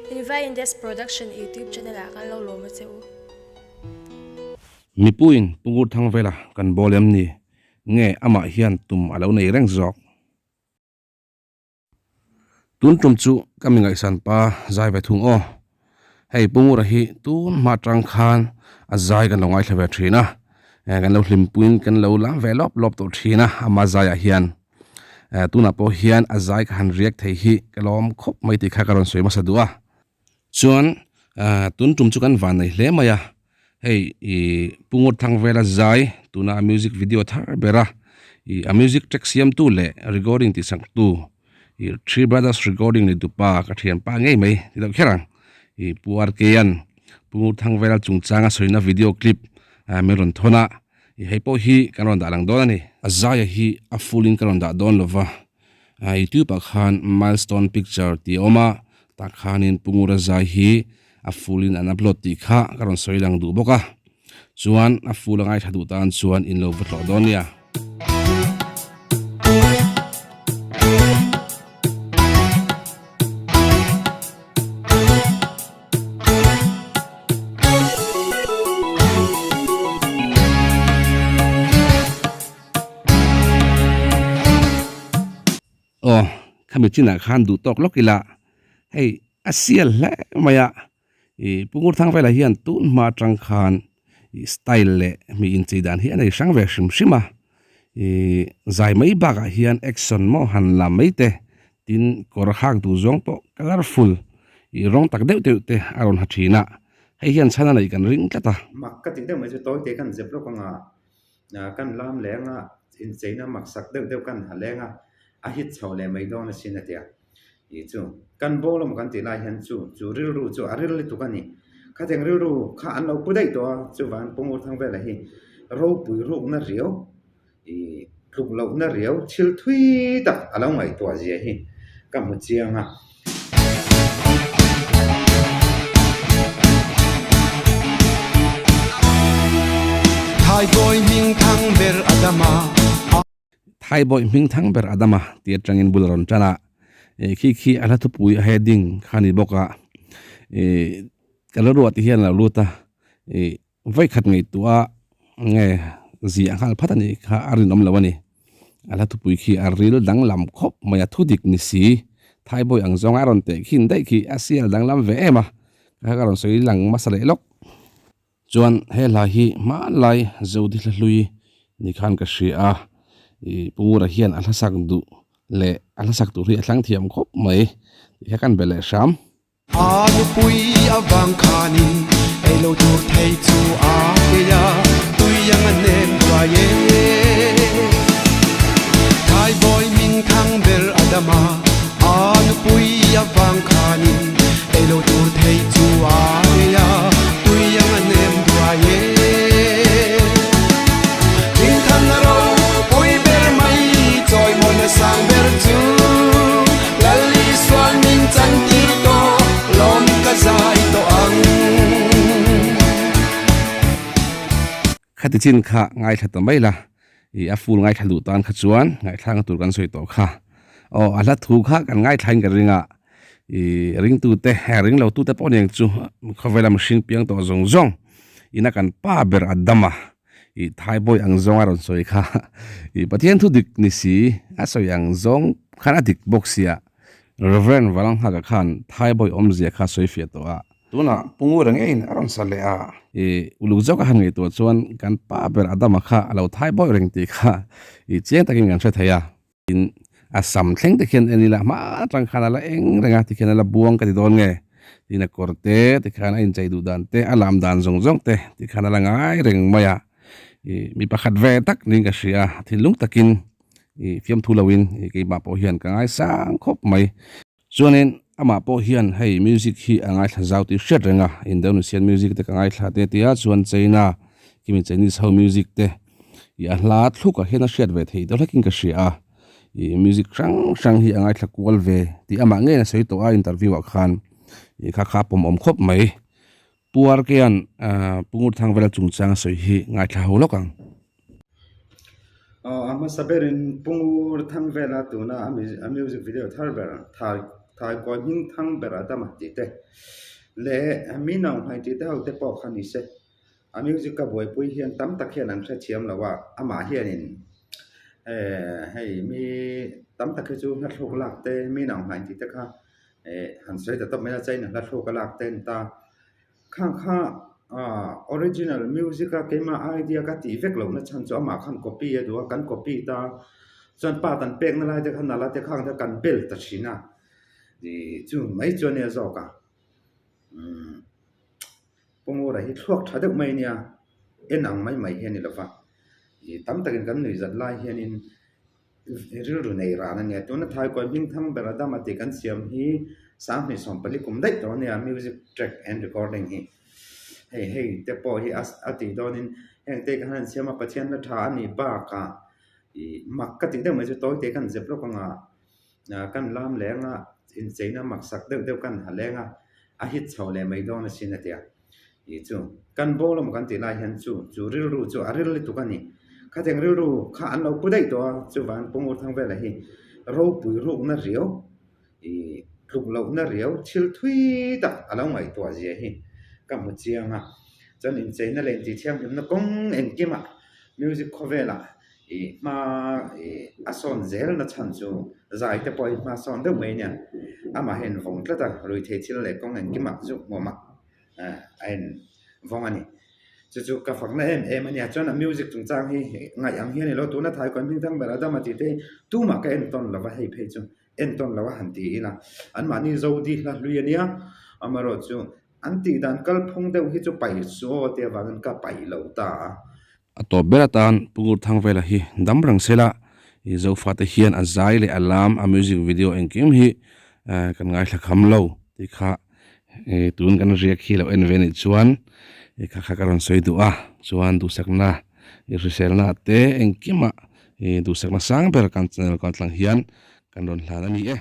Invai Indes Production YouTube channel ah kan lo lawm a che u. Mipuiin Pu Ngurthangvela kan bawl em ni? Nge amah hian tum a lo nei reng zawk? Tun tum chu ka mi ngaihsan pa zai ve thung aw. Hei Pu Ngura hi tun hma atang khan a zai kan lo ngaithla ve thin a, kan lo hlimpuiin kan lo lam ve lawp lawp tawh thin a ama zaiah hian. Tunah pawh hian a zai ka han riak thei hi ka lawm khawp mai tih kha ka rawn sawi hmasa duh a. Chuan tun tum chu kan van nei hle mai a, hei ih Pu Ngurthang vela zai tuna a music video thar ber a, ih a music track siamtu leh recording tih saktu ih Three Brothers Recording ni tupa ka thianpa ngei mai ti deuh kher ang ih Pu RK-a'n Pu Ngurthang vela chungchanga sawina video clip min rawn thawn a, ih hei pawh hi kan rawn dah lang dawn a ni. A zaia hi a full in ka rawn dah dawn lova. Youtube ah khan milestone picture tih a awm a, tah khanin Pu Ngura zai hi a full in an upload tih kha ka rawn sawi lang duh bawk a, chuan a full a ngaithla duh tan chuan in lo va tlawh dawn nia. Aw, khami chinah khan duh tawk lawk ila, hei a sial hle mai a, ih Pu Ngurthang velah hian tun hma atang khan ih style leh mi inchei dan hi a nei hrang ve hrim hrim a, ih zai mai bakah hian action maw han la mai te, tin kawr hak duh zawng pawh colourful ih rawng tak deuh deuh te a rawn ha thin a, hei hian chhan a neih kan ring tlat a. Mak ka tih deuh mai chu tawi te khan zep lawk anga Kan lam leng a, incheina maksak deuh deuh kan ha leng a, a hit chho leh mai dawn asin a ti a. Ih chu, kan bawng lam kan tih lai hian chu, chu rilru chu a ril lutuk a ni. Khatiang rilru kha an lo pu daih tawh a, chuvang Pu Ngurthang vela hi ropui rukna riau, ih tluk lohna riau thil thui tak a lo ngaihtuah zia hi ka hmu chiang a. Thaibawi hming thang ber Adama. Thaibawi hming thang ber Adama tih atangin bul a rawn tan a, khi khi a hla thupui a heading kha a ni bawk a, ka la ruah tih hian a lo lut a, Vawikhat ngaihtuah nge ziah nghal phat a nih kha a rinawm lo a ni. A hla thupui khi a ril danglam khawp mai a, thudik ni si. Thaibawi ang zawnga a rawn teh khin daih khi a sial danglam ve em a, kha ka rawn sawi lang hmasa leh lawk. Chuan he hla hi hmanlai Zodi hla hlui ni khan ka hria a, ih Pu Ngura hian a hla sak duh leh a hla sak tur hi a thlang thiam khawp mai tih kha kan be leh hram. A nupui avang khanin ei lo tur thei chu a kei a, tui ang a nem duai e. Thaibawi min thang ber Adama, a nupui avang khanin ei lo tur thei chu a kei a, tui ang a nem duai e. Thingthan a ropui ber mai, chawimawn a sang ber chu. Lal Isuan min chan tir tawh, lawm ka zai tawh ang. Khati chin kha ngaithla ta mai la, i a full ngaithla duh tan kha chuan ngaihthlakna tur kan sawi tawh kha. Aw a hla thu kha kan ngaithlain ka ring a, i ringtute ring lo tute pawh aniang chu khawvela mihring piang tawh zawng zawng ina kan pa ber a dam a. I Thaibawi ang zawng a rawn sawi kha i Pathian thu dik ni si a sawi ang zawng khan a dik bawk sia Reverend Valanghaka khan Thaibawi awmzia kha sawi fiah tawh a. Tunah Pu Ngura ngeiin a rawn sa leh a. I uluk zawk a han ngaihtuah chuan kan pa ber Adama kha a lo Thaibawi reng tih kha i chiang takin kan hre thei a. Tin, a sam thleng te khian en ila hma atang khan a la eng reng a, tikhian a la buang ka ti dawn nge? Tin, a kawr te tikhan a inchei duh dan te, a lam dan zawng zawng te tikhan a la ngai reng mai a. Ih mi pakhat ve tak niin ka hria a, thinlung takin ih fiamthu loin ih keimah pawh hian ka ngaisang khawp mai. Chuanin amah pawh hian hei music hi a ngaithla zau tih hriat reng a, Indonesian music te ka ngaithla te tia chuan China kimi Chinese ho music te ih a hla thlukah hian a hriat ve theih deuh hlekin ka hria a, ih music hrang hrang hi a ngaithla kual ve tih amah ngeiin a sawi tawh a interview ah khan ih kha kha a pawm awm khawp mai. Pu Arkea'n Pu Ngurthang vela chungchang a sawi hi ngaithla ho lawk ang. A hmasa berin Pu Ngurthang vela tuna a music video thar ber thar. Thaikawi hming thang ber a dam a tih te leh mi naunghai tih te ho te pawh kha ni se. A music ka buaipui hian tam tak hian an hrethiam lo a, amah hianin eh hei mi tam tak hi chu hla thluk lak te mi naunghai tih te kha eh han sawi ta tawp mai a, China hla thluk a lak te a ni ta. Khang kha ah original music a keimah idea ka tih vek lohna chhan chu amah khan copy a duh a, kan copy ta chuan part an pekna lai te kha nala te khang te kan bel ta thin a, ih chu mai chu a nia zawk a umm Pungura hi thluak tha deuh mai a nia, en ang mai mai hi a ni lo va, ih tam takin kan nuih zat lai hianin rilru nei ran a nia. Tuna Thaikawi hming thang ber Adama tih kan siam hi 2040 kum daih tawh a nia music track and recording hi. Hei hei te pawh hi a tih dawnin heng te khan an siam a Pathian hla tha a nih bakah ih mak ka tih deuh mai chu tawi te khan zep lawk anga kan lam leh anga incheina mak sak deuh deuh kan ha leng a, a hit chho leh mai dawn asin a ti a. Ih chu kan bawng emaw kan tih lai hian chu chu rilru chu a ril lutuk a ni. Khatiang rilru kha an lo pu daih tawh a, chuvang Pungur Thangvela hi ropui rukna riau ih tluk lohna riau thil thui tak a lo ngaihtuah zia hi ka hmu chiang a. Chuan incheina leh intih thianghlimna kawng engkimah music khawvelah ih hma ih a sawn zel na chhan chu zai te pawh hi hma sawn deuh mai ania amah hian vawng tlat a ruithei thil leh kawng engkimah zuk hmuam a a in vawng a ni chu chu ka fakna em em a nia chuan a music chungchang hi ngaih ang hian ilo tuna thaikawi hming thang ber Adama tih te hi tumah ka entawn lova hei phei chu entawn lo a han ti ila anmahni Zodi hla hlui ania amaherawhchu an tih dan kalphung deuh hi chu paih chu aw te avangin ka paih lo ta a. A tawp ber atan Pu Ngur Thangvela hi dam reng sela i Zofate hian a zai leh a lam a music video engkim hi kan ngaithla kham lo tih kha tun kan riak hi lo en ve anih chuan i kha kha ka rawn sawi duh a chuan duhsakna i hriselna te engkimah i duhsakna sang ber kan channel kaltlang hian kan rawn hlan a ni e.